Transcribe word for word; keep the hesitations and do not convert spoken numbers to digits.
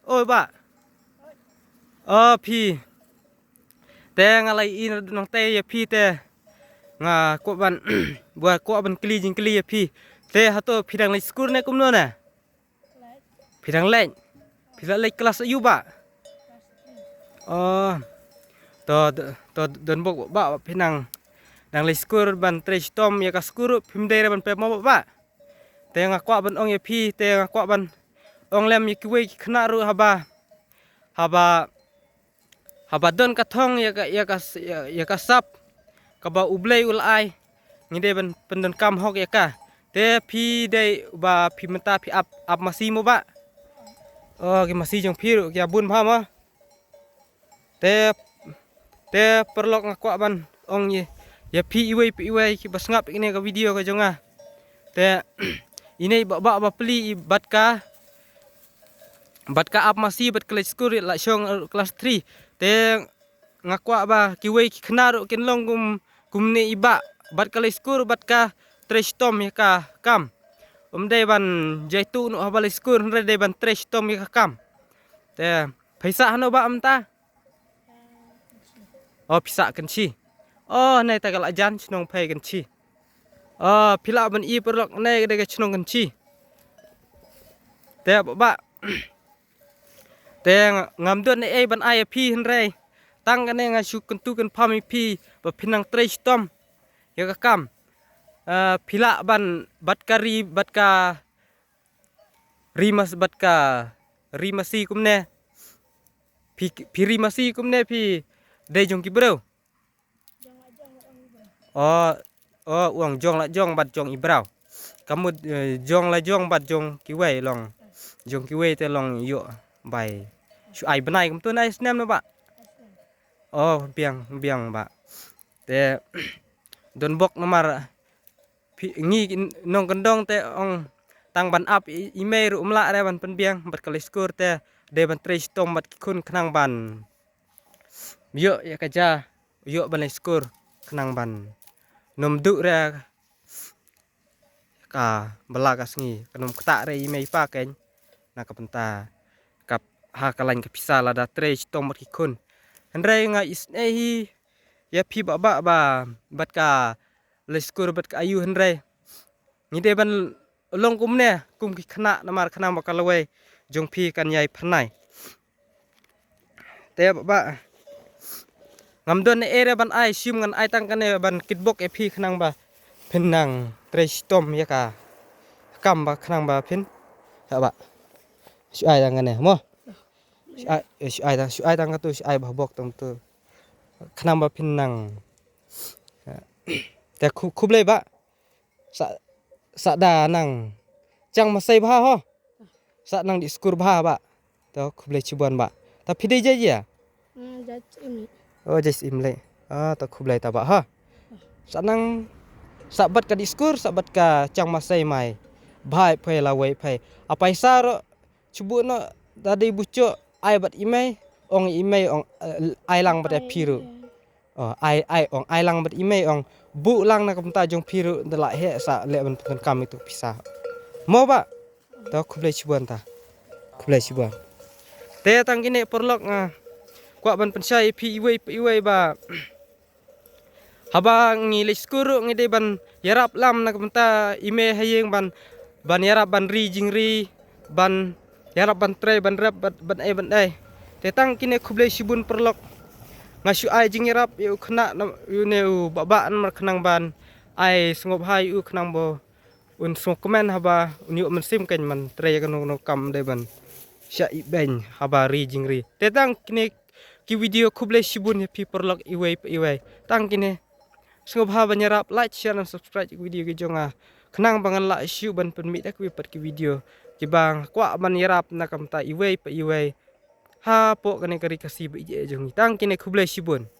Oi, Bah. O, phi. Te nga la ïohi nangta ïa phi te. Nga kwah ban, ba kwah ban kylli jingkylli ïa phi. Te hato phi dang leit skul ne kumno ne? Phi dang leit. Phi la leit klas aïu, Bah? O. To, to, to donbok, Bah, Bah, phi nang dang leit skul ban trei shitom ïa ka skul ruh phim dei re ban pep mo, Bah, Bah. Te nga kwah ban ong ïa phi, te nga kwah ban ong lem ïa kiwei ki khynnah ruh haba, haba, haba don ka thong ïa ka, ïa ka, ïa, ïa ka sap kaba U Blei u la ai, ngi dei ban pyndonkam hok ïa ka. Te phi dei ba phi mynta phi ap, ap masi mo, Bah? O, ki masi jong phi ruh ki ap bun bha mo. Te, te paralok, nga kwah ban ong ïa, ïa phi iwei pa iwei kiba sngap ïa kane ka video ka jong nga. Te ine i Bah, Bah, Bah Pli i bad ka, bad ka ap masi bad ka leit skul la shong, eh, klas three. Te nga kwah ba kiwei ki khynnah ruh kin long kum, kumne i Bah, bad ka leit skul bad ka trei shitom ïa ka kam. Ym dei ban jaitu noh haba leit skul, hynrei dei ban trei shitom ïa ka kam. Te phi sah hano, Bah, mynta? O, phi sah Kynshi. O, ne ta ka la jan shnong phi Kynshi. O, phi lah ban i paralok, ne ka dei ka shnong Kynshi. Te Bah, Bah. Te nga, ngam don ei ei ban ai ïa phi hynrei tang kane nga shu kyntu kynpham ïa phi ba phi nang trei shitom ïa ka kam. Eh, phi lah ban bad ka ri, bad ka ri mas, bad ka ri masi kumne. Phi, phi ri masi kumne, phi dei jong ki briew. O, o, u ong jong la jong bad jong i briew. Ka mut, eh, jong la jong bad jong kiwei long. Jong kiwei te long ïoh bai. Shu ai bnai kumtu ne ai snem ne, Bah? O, biang, biang, Bah. Te donbok namar phi, ngi nongkyndong te ong tang ban ap i, i mei ruh ym lah re ban pynbiang bad ka leit skul, te dei ban trei shitom bad ki khun khnang ban ïoh ïa ka ja, ïoh ban leit skul khnang ban nym duh re ka bylla ka sngi, kan nym ktah re i mei i pa kein na ka bynta ka, ha ka lain ka pisa lada trei shitom bad ki khun. Hynrei nga isynei hi ïa phi Bah, Bah, ba bad ka leit skul bad ka aïu, hynrei ngi dei ban long kumne kum ki khynnah namar khnang ba ka lawei jong phi kan ïai phyrnai. Te Bah, Bah, ngam don ei re ban ai, shim ngan ai tang kane ban kitbok ïa phi khnang ba phin nang trei shitom ïa ka kam ba khnang ba phin. Ha Bah. Shu ai tang kane mo. Shu ai, eh, shu ai tang, shu ai tang katu, shu ai ba bok tang tu. Khnang ba phin nang. Te khu-, khublei Bah. Sa, sa da nang chang masai bha ho. Sa nang dih skul bha Bah. To khublei shibun Bah. Ta phi dei jait jia? Hmm, jait Syiem lei. Oh, jait Syiem lei. Ah, to khublei ta Bah ha. Sa nang, sa bad ka dih skul, sa bad ka chang masai mai. Bha ïa phi, lawei ïa phi. A paisa ruh shu buh noh, da dei buh shuh, ai bad i mei, ong i mei, ong, eh, ai lang bad ïa phi ruh. Oh, ai, ai, ong, ai lang bad i mei, ong, buh lang na ka bynta jong phi ruh, da lah heh sa leh ban pyndonkam ïa tu ka pisa. Mo Bah? To khublei shibun ta. Khublei shibun. Te tang kine paralok nga kwah ban pynshai ïa phi iwei pa iwei ba haba ngi leit skul ruh ngi dei ban ïarap lang na ka bynta i mei ha ïing ban, ban ïarap ban ri jingri, ban ïarap ban trei, ban rep, ban, ban ei, ban ei. Te tang kine khublei shibun paralok. Nga shu ai jingïarap ïa u khynnah na, ïa une u Bah Bah namar khnang ban ai sngewbha ïa u khnang ba un sngewkmen haba un ïoh mynsiem kein ban trei ïa kano kano kam dei ban shah ibeiñ haba ri jingri. Te tang kine ki video, khublei shibun ïa phi paralok iwei pa iwei. Tang kine sngewbha ban ïarap like, share and subscribe ïa ki video ki jong nga khnang ba ngan lah shuh ban pynmih da kiwei pat ki video kiba nga kwah ban ïarap na ka bynta iwei pa iwei hapoh kane ka ri Khasi ba ïeit jong ngi. Tang kine khublei shibun.